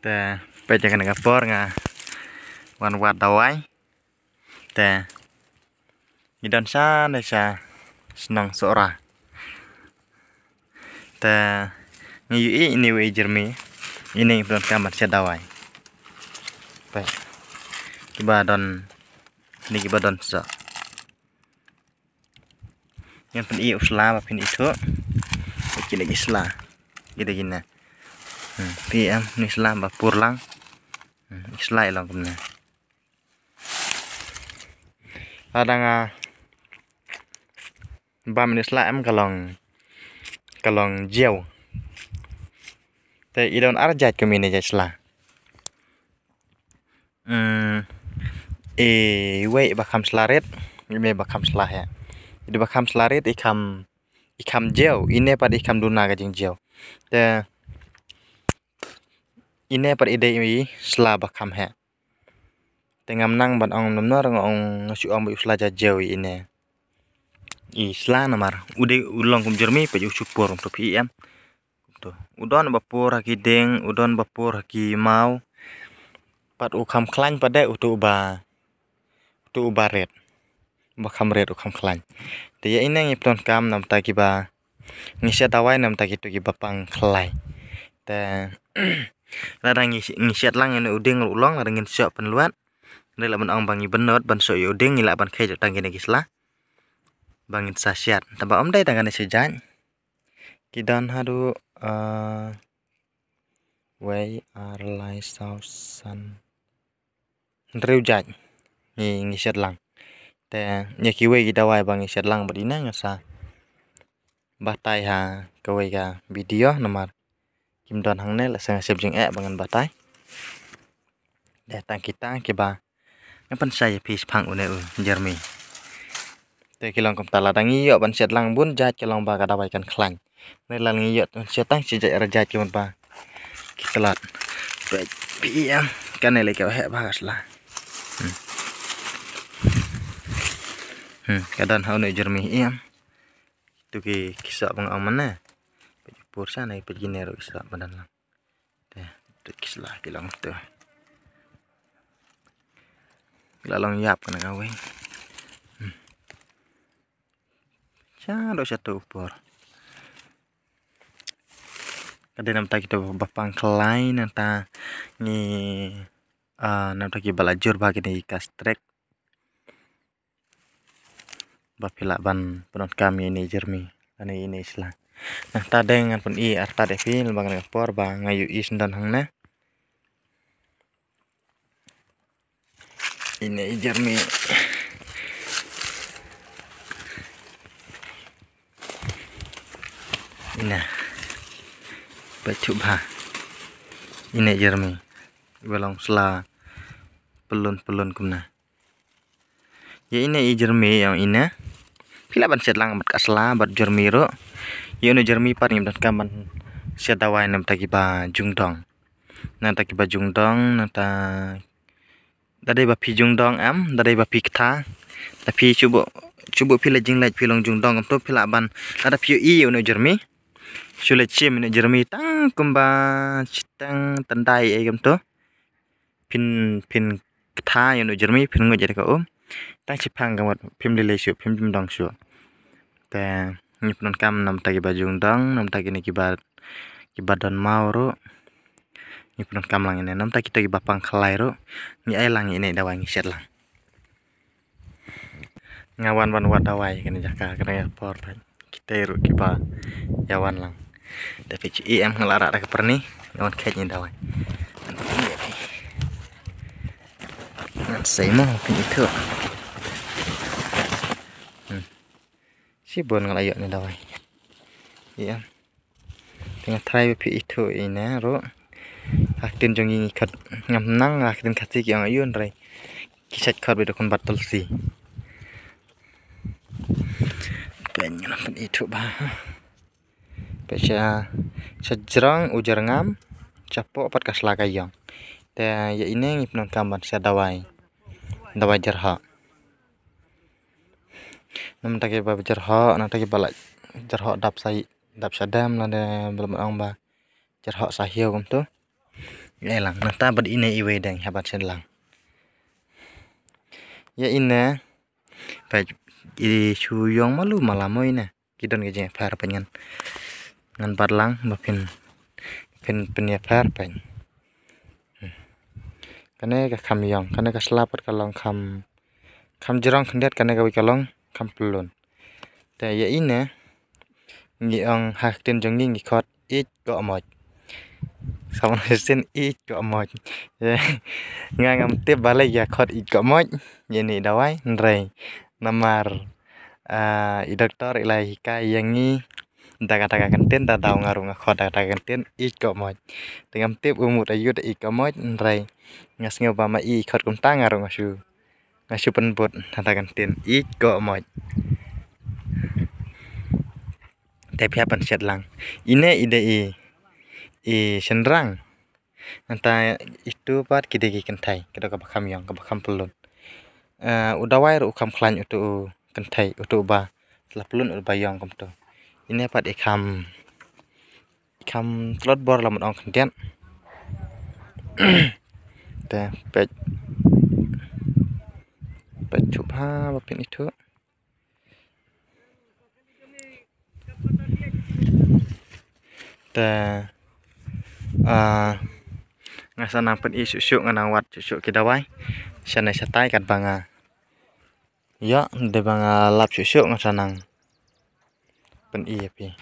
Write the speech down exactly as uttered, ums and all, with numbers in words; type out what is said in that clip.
Te peit ïa kane ka por nga wan wad dawai. Te ngi don sha ne sha shnong Sohra. Te ngi ïohi ine iwei i jermi, ine ngi pyndonkam ban siat dawai. Peit kiba don, ine kiba don soh. Ngan pyni u sla ba phin ithuh. Ki dei ki sla. Ki dei kine. Hmm, phi em, ni sla ba pur lang. Hmm, ki sla i long kumne. Lada nga bam ni sla em ka long, ka long jew. Te i don ar jait kum ine jait sla. Hmm, iwei ba kham sla rit, ine ba kham sla heh. Ine ba kham sla rit i kham, i kham jew, ine pat i kham duna ka jingjew. Te ine pat i dei i sla ba kham heh. Te ngam nang ban ong namar nga ong, nga shu ong ba u sla jajew ine. I sla namar u dei u long kum jermi, peit u shu pur kumto, phi em. Kumto. U don ba pur ha ki dieng, u don ba pur ha ki maw. Pat u kham khlaiñ pat de uto uba, uto uba rit. Ba kham rit u kham khlaiñ. Te ïa ine ngi pyndonkam namar ta kiba, ngi siat dawai namar ta kito kiba pang khlaiñ. Te lada ngi, ngi siat lang ïa une u dieng ruh u long, lada ngin shu pynlwet. Ngi lah ban ong ba ngi bynnud ban shu ïa u dieng, ngi lah ban kheit tang kine ki sla ba ngin sa siat. Tangba ym dei tang kane shi jait. Ki don haduh, ah, wei, ar, lai, saw, san, hynriew jait ngi, ngi siat lang. Te ïa kiwei ki dawai ba ngi siat lang bad ine nga sa batai ha kawei ka video namar kim don hangne, lehse nga sep jingeh ba ngan batai. Dei tang kita kiba nga pynshai ïa phi shaphang une u jermi. Te ki long kumta, lada ngi ïoh ban siat lang bun jait ki long ba ka dawai kan khlaiñ. Ne la ngi ïoh ban siat tang shi jait ar jait ki mut ba ki tlot. Peit phi ïa kane lei ka heh bha ka sla. Hmm. Hmm, ka don ha une u jermi ïa. Tu ki, ki soh ba nga ong mynne. Peit pur sha ne, peit kine ruh ki soh ba don lang. Te tu ki sla ki long tu. Ki la long ïap kane kawei. Hmm. Sha do sha tu por. Ka dei namar ta kito ba pang khlaiñ, namar ta ngi, ah, namar ta kiba la jur ba kine ki kastrek. Ba phi lah ban pyndonkam ïa ine i jermi lane ine i sla. Nangta dei ngan pyni artat ïa phi lyngba kane ka por ba nga ïohi shisyndon hangne. Ine i jermi. Ine. Peit shuh bha. Ine i jermi. Ba long sla pylun pylun kumne. Ïa ine i jermi ïa ine. Phi lah ban siat lang bad ka sla bad jermi ruh. Ïa une u jermi pat ngim donkam ban siat dawai namar ta kiba jungdong. Namar ta kiba jungdong, namar ta da dei ba phi jungdong em, da dei ba phi kata. Da phi shu buh, shu buh phi leit jingleit phi long jungdong kumto phi lah ban. Lada phi ïohi ïa une u jermi. Shu leit shim ine i jermi tang kumba shiteng tyndai ei kumto. Phin, phin kata ïa une u jermi, phin nguid ïa ka um. Tang shiphang ka mut phim lei lei shuh, phim jingdong shuh. Te ngi pyndonkam namar ta kiba jungdong, namar ta kine kiba, kiba don maw ruh. Ngi pyndonkam lang ine, namar ta kito kiba pang khlaiñ ruh. Ngi ai lang ine dawai ngi siat lang. Nga wan ban wad dawai kane jaka, kane ka por peit. Kita ruh kiba ïa wan lang. Te peit shuh em nga la rah da ka pyrni. Nga wan kheit ine dawai. Ngan sei mo phin ithuh. Hmm. Shibun nga la ïoh ine dawai. Ïa. Te nga tharai ba phi ithuh ine ruh. Ha ktien jong ngi ngi khot, ngam nang ha ktien Khasi ki ong aiu hynrei ki shait khot ba dei khun bat tulsi. Peit ngan pyn ithuh bha. Peit sha, sha jrong u jyrngam, shapoh pat ka sla ka ïong. Te ïa ine ngi pyndonkam ban siat dawai. Dawai jyrhoh. Namar ta kiba jyrhoh, namar ta kiba la jyrhoh dap sa, dap sa dem lane ba la ong ba jyrhoh sa hiew kumto. Ïa lang, nangta bad ine iwei dang hap ban shet lang. Ïa ine, peit, i shu ïong malu mala mo ine. Ki don ka jingïapher peit ngan. Ngan bat lang, ba phin, phin, phin ïapher peit. Hmm. Kane ka kham ïong, kane ka sla pat ka long kham, kham jrong khyndiat, kane kawei ka long kham pyllun. Te ïa ine, ngi ong ha ktien jong ngi ngi khot ïeit koh moit. Sa mon sien ïeit koh moit. Ïa, nga ngam tip balei ïa khot ïeit koh moit. Ïa ine i dawai, hynrei namar, ah, i doktor i la hikai ïa ngi da kata ka kyntien, da daw nga ruh nga khot da kata ka kyntien ïeit koh moit. Te ngam tip u mut aïu da ïeit koh moit, hynrei nga sngew ba ma i khot kumta, nga ruh nga shu, nga shu pynbud da kata ka kyntien ïeit koh moit. Te phi hap ban shet lang. Ine i dei i, i shynrang. Nangta itu pat ki dei ki kynthei, kito kaba kham ïong, kaba kham pyllun. Eh, u dawai ruh u kham khlaiñ uto u kynthei, uto uba la pyllun, uba ïong kumto. Ine pat i kham, i kham tlot bor, la mut ong khyndiat. Te peit, peit thuh bha ba phin ithuh. Te, ah, nga sa nang pyni shuh shuh, nga nang wad shuh shuh ki dawai shane shatai katba nga ïoh, dei ba nga lap shuh shuh nga sa nang pyni ïa phi.